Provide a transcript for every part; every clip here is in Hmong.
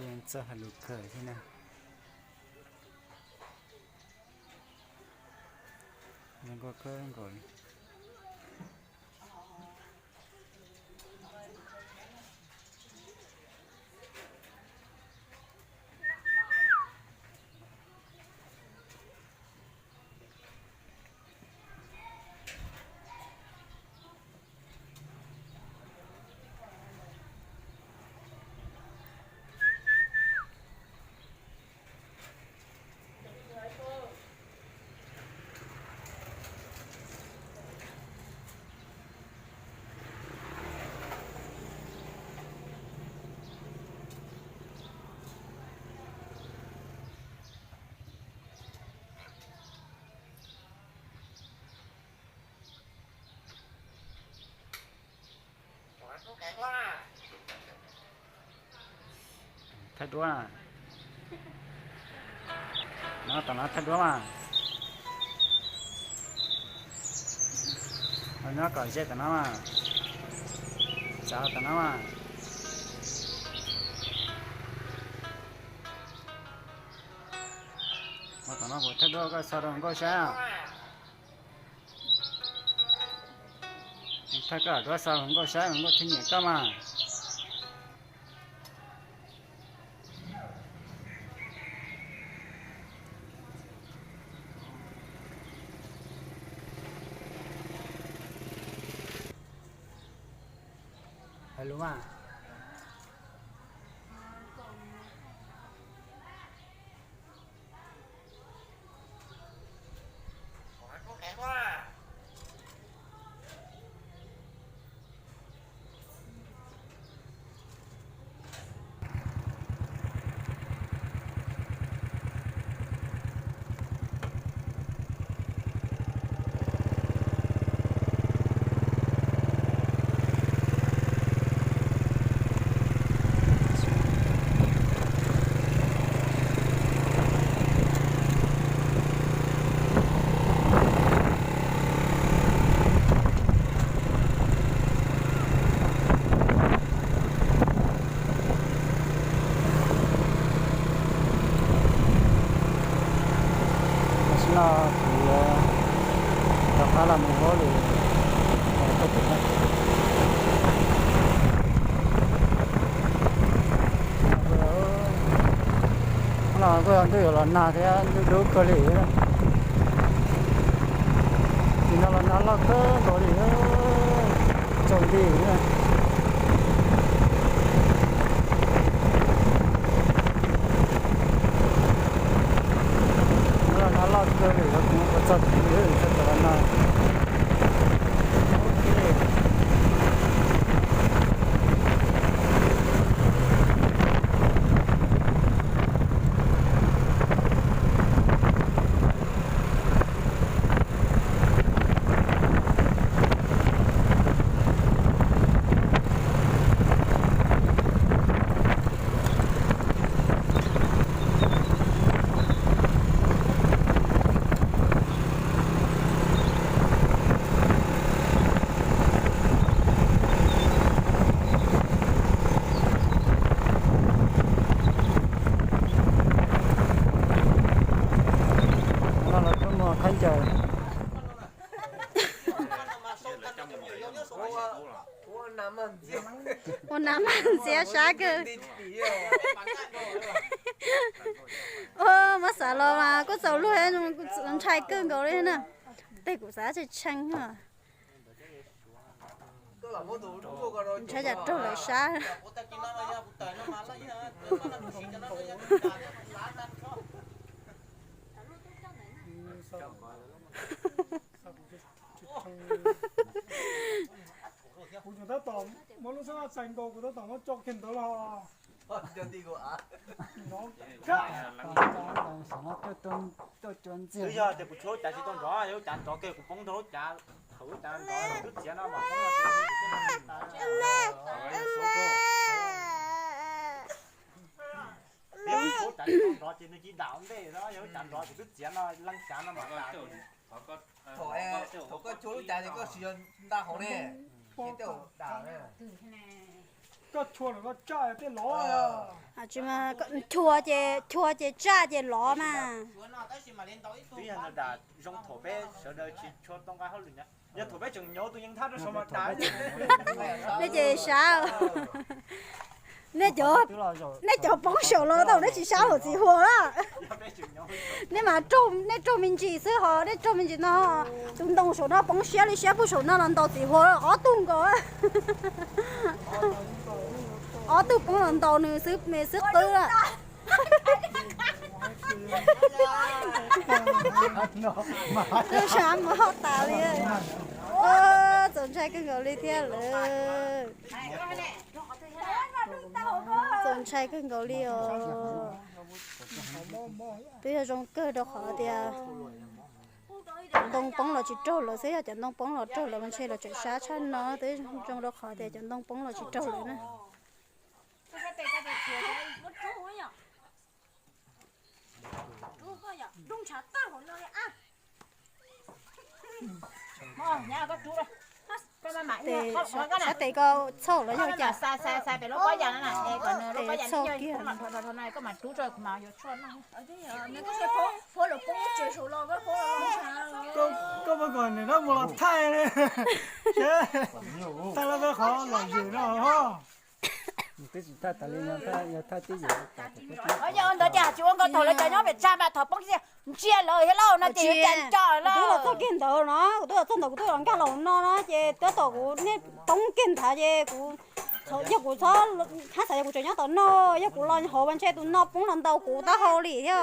Yeej txawj hais lus kawg thiab na. Zoo nkauj kawg nkaus li. Thaij duab. No tom no thaij duab mas. Nyob kom ze tom no mas. Txav tom no mas. Ua tom no kuv thaij duab koj xa rau hluas nkauj saib. Thaij koj duab xa hluas nkauj saib, hluas nkauj thiaj nyiam koj mas. Hais lus mas. Tam sim no kuv rov qab los mus hauv lwm tag kis na. Hnub no kuj yog ntuj yuav los nag thiab, ntuj dub kawg li. Tim no los nag loj kawg nkaus li, tsaus nti. Los nag loj kawg li, kuv mus txog tid txog cov los nag. No los tuaj mus khaub ncaws. Ua nas maj ntxiab sab kawg. Muab xav los mas kuj txaus luag, ntshai kawg nkaus li na. Tej kuv xav tshee tshee. Ntshai cas raug lawv sab. Kuv tseem tab tom muab lub xab txais nkaus, kuv tab tom muab tso kiag ntawd los. Twb yog tias kuv tshuab lub cav tsis tau nrov, yog lub cav nrov kawg kuv poob nrog lub cav, thaum lub cav nrov twb txiav no mas poob no ces kuv twb tas. Yog lub cav tsis tau nrov ces nws cia li dam ua ntej, yog lub cav nrov ces twb txiav no leej cav no mas tas. Thaum koj tshuab lub cav ces koj siv yog nta hauv ne, ces tej zaum dam na. Koj chua los koj tsaj tej lov. Tsis mas chua ces, chua ces tsaj ces lov mas. Twb yog ntawd dam zoo thaum peb sawv daws tsis tshua tau nqa hauj lwm na. Yog thaum peb tseem nyuv tus yeej thab rau saum mas dam. Nej ces sab. Nej cov, nej cov poob saum los tau, nej tsis sab hauv txiv huas na. Nej mas, nej raug me ntsis xwb ho, nej raug me ntsis no. Tus ntoo saum no poob siab li siab, pug saum no los ntaus txiv huas ob tug nkaus. Ob tug poob los ntaus nws xwb me xwb qwb lawm. Lub sab mus hauj tas li. Txaus ntshai kawg nkaus li thiab lawm. Txaus ntshai kawg nkaus li os. Twb yog zoo kawg rau qhov tias cov ntoo poob los tsis raug lawv xwb, yog cov ntoo poob los raug lawv mas ntshe los tseem sab tshaj no, twb zoo rau qhov tias cov ntoo poob los tsis raug lawv na. Sab tes koj txhauj los yog cas? Tes txhauj kiag. Koj puas kom niam dab mus los thaij li, thaij los rau qhov lom zem no. Ntawd ces tsis ua nkaus thaum lawv cov nyob pem tsa mas thaum poob ntsia lawv thiab lauj no ces yuav cas nco lawm. Kuv twb los txog kiag ntawd no, kuv twb los txog ntawd kuv twb los nkag los no no ces tab tom kuv niaj poob kiag nthav ces kuv, yog kuv txhob hab xav yog kuv tseem nyob tom no, yog kuv los hauv mas ntshe tus no poob los ntaus kuv taub hau li thiab.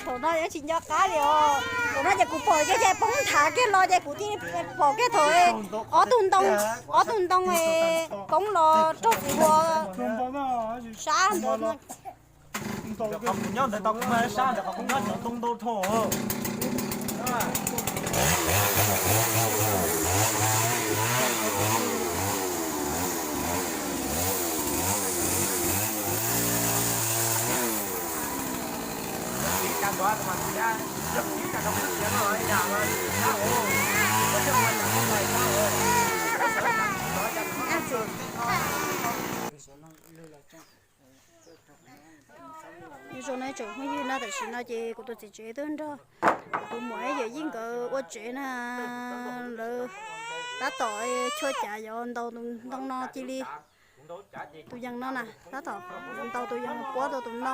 Thaum no yeej tsis nco qab li os. Thaum no ces kuv pom kiag ces poob nthav kiag los ces kuv thiaj pom kiag thaum ob tug ntoo, ob tug ntoo poob los raug txiv huas sab ntawd. Qhov kuv nyob ntawd tau kuv sab ntawd, qhov kuv nyob cov ntoo ntau dhau. Nyob zoo na tsoom phooj ywg na, tam sim no ces kuv tus txiv tsev tuaj nrog kuv tus muam ib yawm yij nkawd ua tsev na, lawv tab tom chua cav yuav ntaus tus ntoo no cia li. Tus yees no na, tab tom ntaus tus yees puab rau tus no,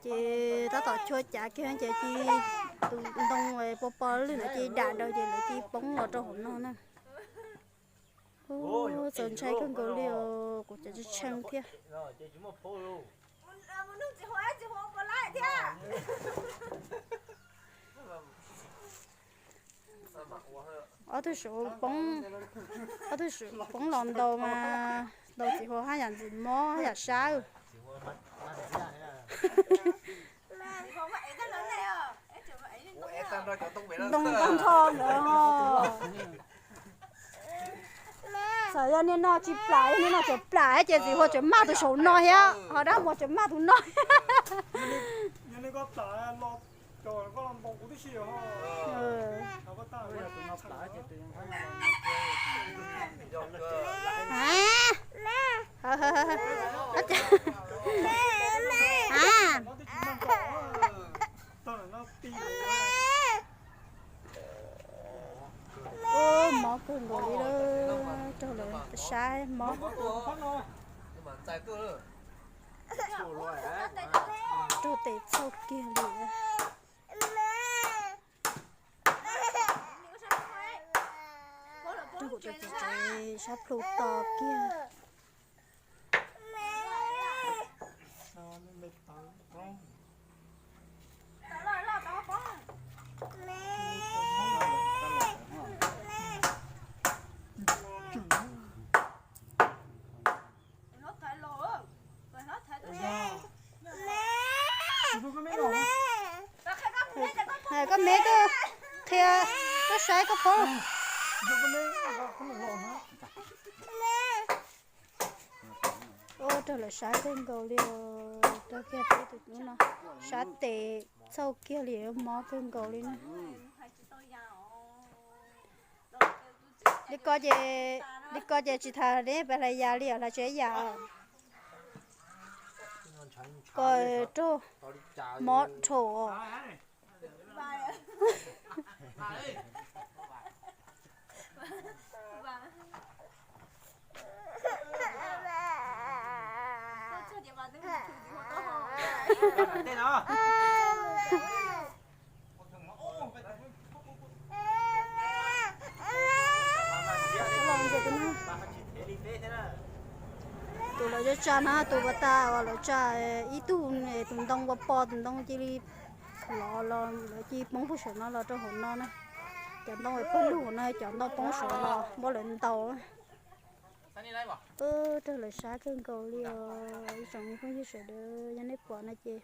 ces tab tom chua cav kiag ces cia li tus ntoo pos pos lwj ntawd cia li dam daws ces lawv cia li poob los rau hauv no na. Ub, txaus ntshai kawg nkaus li os, kuv cov tshee thiab. Ob tug saum poob, ob tug saum poob los ntaus mas ntaus txiv huas haj yam ntxim mob haj yam sab. Ntoo tag nrho ntawd ho. Txawm yog niag no tsis plam, yog niag no tseem plam ces txiv huas tseem maj tus saum no thiab, ho dab muas tseem maj tus no. Ub, mob kawg nkaus li lawm, raug lawv saib mob. Raug tes txhauj kiag li. Raug kuv tus txiv tsev sab plhu to kiag. Koj me tuaj qhia, tuaj saib koj phob. Ub, raug lawv saib kawg nkaus li os, raug kiag peb tus tub no, sab tes txhauj kiag li, mob kawg nkaus li na. Li ko ces, li ko ces tsis tas neb pab hlais yas li os, hlais tsis yas. Ko raug mob dhau. Tus lawv tsa na, tus uas tas uas lawv tsa ib tug, tus ntoo uas pom tus ntoo cia li los los lawv cia li poob puag saum no los rau hauv no na. Cov ntoo pawg lug no, cov ntoo poob saum los npaj lawv ntaus. Raug lawv sab kawg nkaus li os ib tsoom phooj ywg sawv daws, yog nej pom no ces